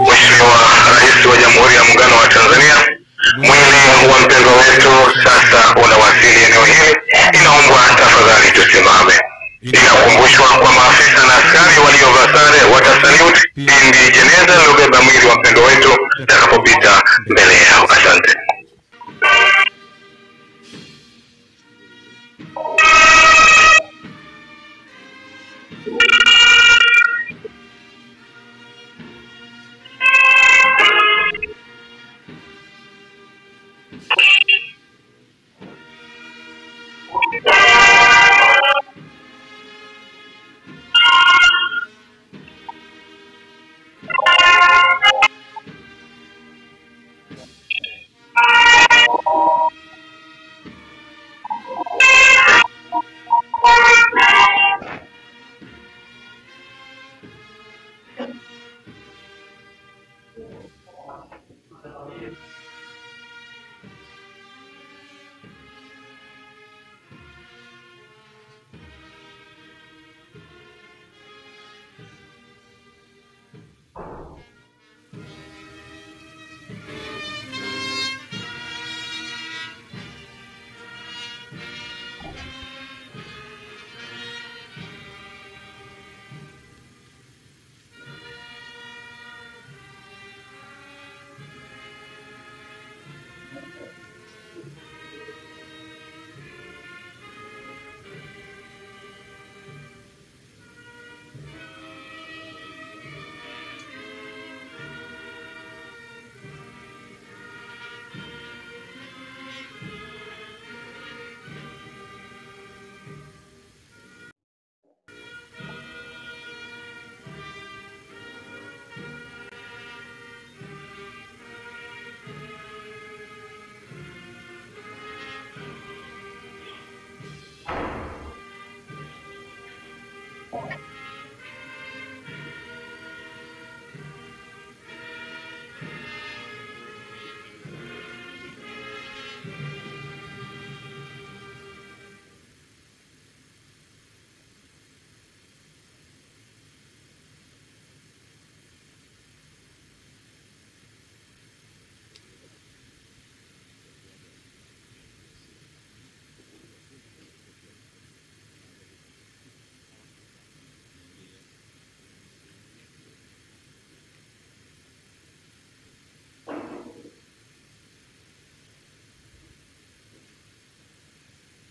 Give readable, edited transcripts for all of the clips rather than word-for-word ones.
Mheshimiwa Rais wa Jamhuri ya Muungano wa Tanzania, mwili wa mpendwa wetu sasa unawasili eneo hili. Inaombwa tafadhali tusimame. Inakumbushwa kwa maafisa na askari waliovaa sare watasalute pindi jeneza lilobeba mwili wa mpendwa wetu litakapopita mbele yao. Asante.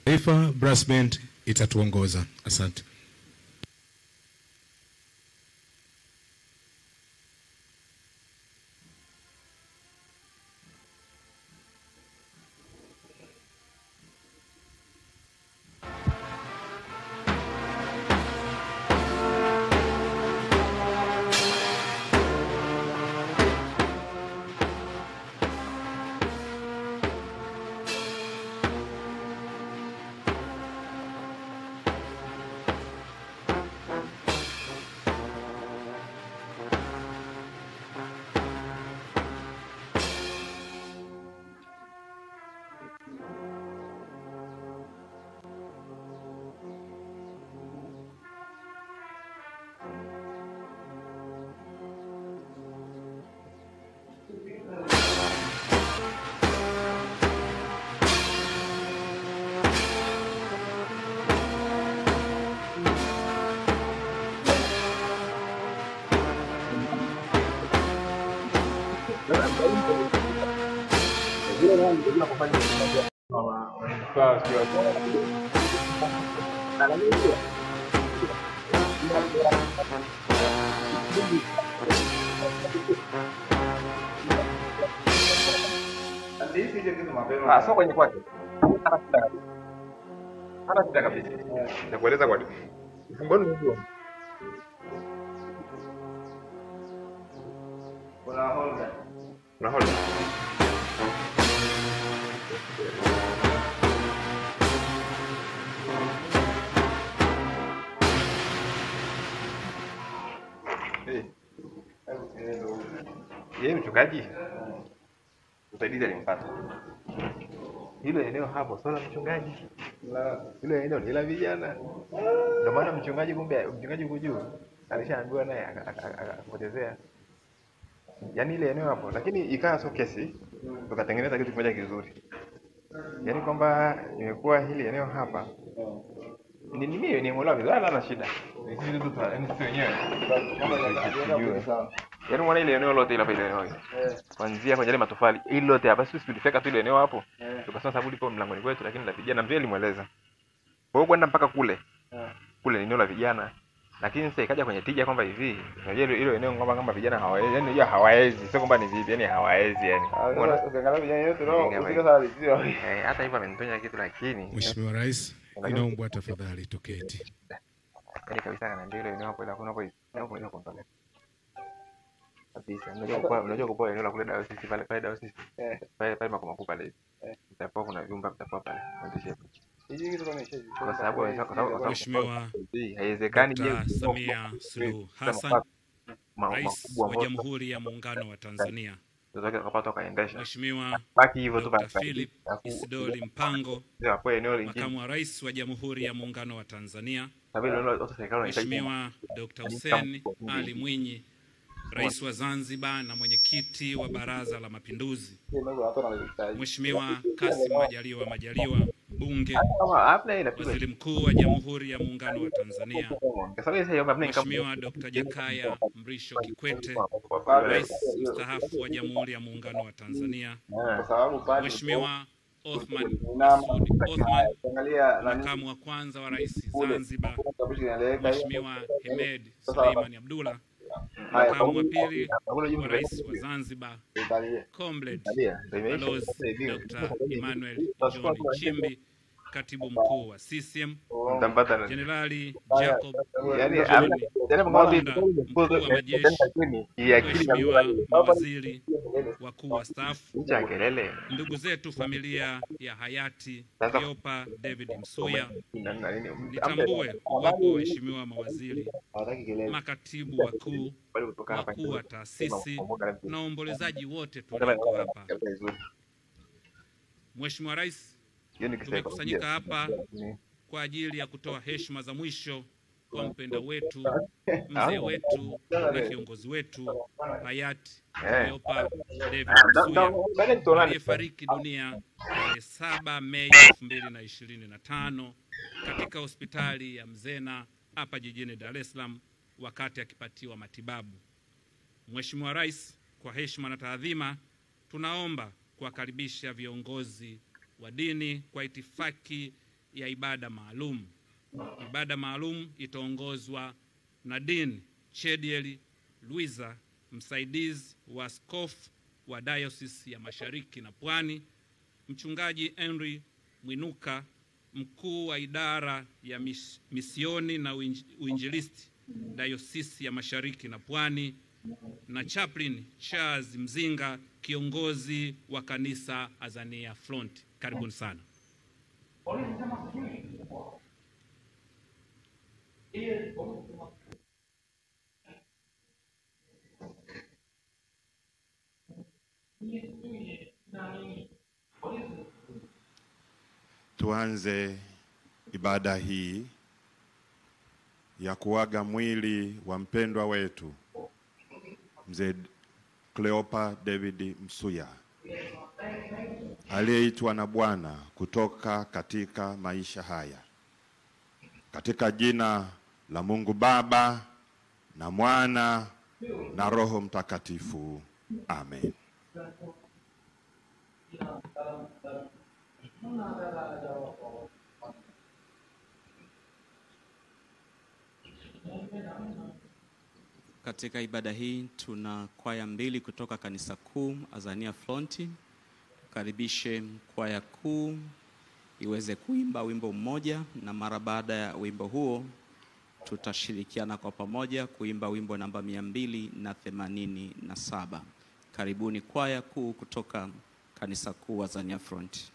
Taifa Brass Band itatuongoza. Asante. Sio kwenye kwake. Hana shida kabisa. Nakueleza kwa nini. Ufunguo ni huo. Kuna holder. Kuna holder. Yeye mchungaji msaidizi alimpata hilo eneo hapo, sio la mchungaji. Ile eneo ni la vijana. Ndio maana mchungaji, kumbe mchungaji huko juu alishaambiwa naye akapotezea. Yaani ile eneo hapo, lakini ikawa sio kesi, tukatengeneza kitu kimoja kizuri. Yaani kwamba imekuwa hili eneo hapa ni mimi ni mwelewa vizuri, wala shida. Ni sisi tu yaani sisi wenyewe. Yaani mwana ile eneo lote ile hapa ile eneo. Kuanzia kwenye ile matofali, ile lote hapa sisi tulifika tu ile eneo hapo. Tukasema sababu lipo mlangoni kwetu, lakini la vijana mzee alimweleza. Kwa hiyo kwenda mpaka kule. Kule ni eneo la vijana. Lakini sasa ikaja kwenye tija kwamba hivi, unajua ile eneo kwamba kama vijana hawawezi, yani unajua hawawezi, sio kwamba ni vipi, yani hawawezi yani. Ukiangalia vijana yote roho usika sana sio. Hata hivyo amenitonya kitu lakini. Mheshimiwa Rais, inaombwa tafadhali tuketi. Yaani kabisa ananiambia ile eneo hapo ile hakuna hapo hapo ile kwa kabisa. Unajua kwa eneo la kule dayosisi pale pale dayosisi. Pale pale makao makuu pale hivi. Mtakuwa kuna vyumba mtakuwa pale. Kwa sababu Mheshimiwa haiwezekani Dr. Samia Suluhu Hassan, Rais wa Jamhuri ya Muungano wa Tanzania. Mheshimiwa Dr. Philip Isidori Mpango, Makamu wa Rais wa Jamhuri ya Muungano wa Tanzania. Mheshimiwa Dr. Hussein Ali Mwinyi, Rais wa Zanzibar na Mwenyekiti wa Baraza la Mapinduzi. Mheshimiwa Kassim Majaliwa Majaliwa, Mbunge, Waziri Mkuu wa Jamhuri ya Muungano wa Tanzania. Mheshimiwa Dr. Jakaya Mrisho Kikwete, Rais mstaafu wa Jamhuri ya Muungano wa Tanzania. Mheshimiwa Othman Masoud Othman, Makamu wa kwanza wa Rais Zanzibar. Mheshimiwa Hemed Suleiman Abdullah, Makamu wa pili wa Rais wa Zanzibar. Comrade Balozi Dr. Emmanuel John Nchimbi, Katibu Mkuu wa CCM. Jenerali Jacob John Mkunda, Mkuu wa Majeshi. Mheshimiwa mawaziri, wakuu wastaafu, ndugu zetu familia ya hayati Cleopa David Msuya, nitambue uwepo wa waheshimiwa mawaziri, makatibu wakuu, wakuu wa taasisi na waombolezaji wote tulioko hapa. Mheshimiwa Rais, tumekusanyika hapa kwa ajili ya kutoa heshima za mwisho kwa mpenda wetu, mzee wetu na kiongozi wetu hayati Cleopa David Msuya aliyefariki dunia tarehe 7 Mei 2025 katika hospitali ya Mzena hapa jijini Dar es Salaam wakati akipatiwa matibabu. Mheshimiwa Rais, kwa heshima na taadhima, tunaomba kuwakaribisha viongozi wa dini kwa itifaki ya ibada maalum. Ibada maalum itaongozwa na Dean Chediel Luiza, msaidizi wa askofu wa Diocese ya Mashariki na Pwani, Mchungaji Henry Mwinuka, mkuu wa idara ya misioni na uinjilisti Diocese ya Mashariki na Pwani, na Chaplain Charles Mzinga, kiongozi wa kanisa Azania Front. Karibuni sana. Tuanze ibada hii ya kuaga mwili wa mpendwa wetu Mzee Cleopa David Msuya aliyeitwa na Bwana kutoka katika maisha haya. Katika jina la Mungu Baba na Mwana na Roho Mtakatifu. Amen. Katika ibada hii tuna kwaya mbili kutoka kanisa kuu Azania Fronti. Karibishe kwaya kuu iweze kuimba wimbo mmoja, na mara baada ya wimbo huo tutashirikiana kwa pamoja kuimba wimbo namba 287. Karibuni kwaya kuu kutoka kanisa kuu Azania Front.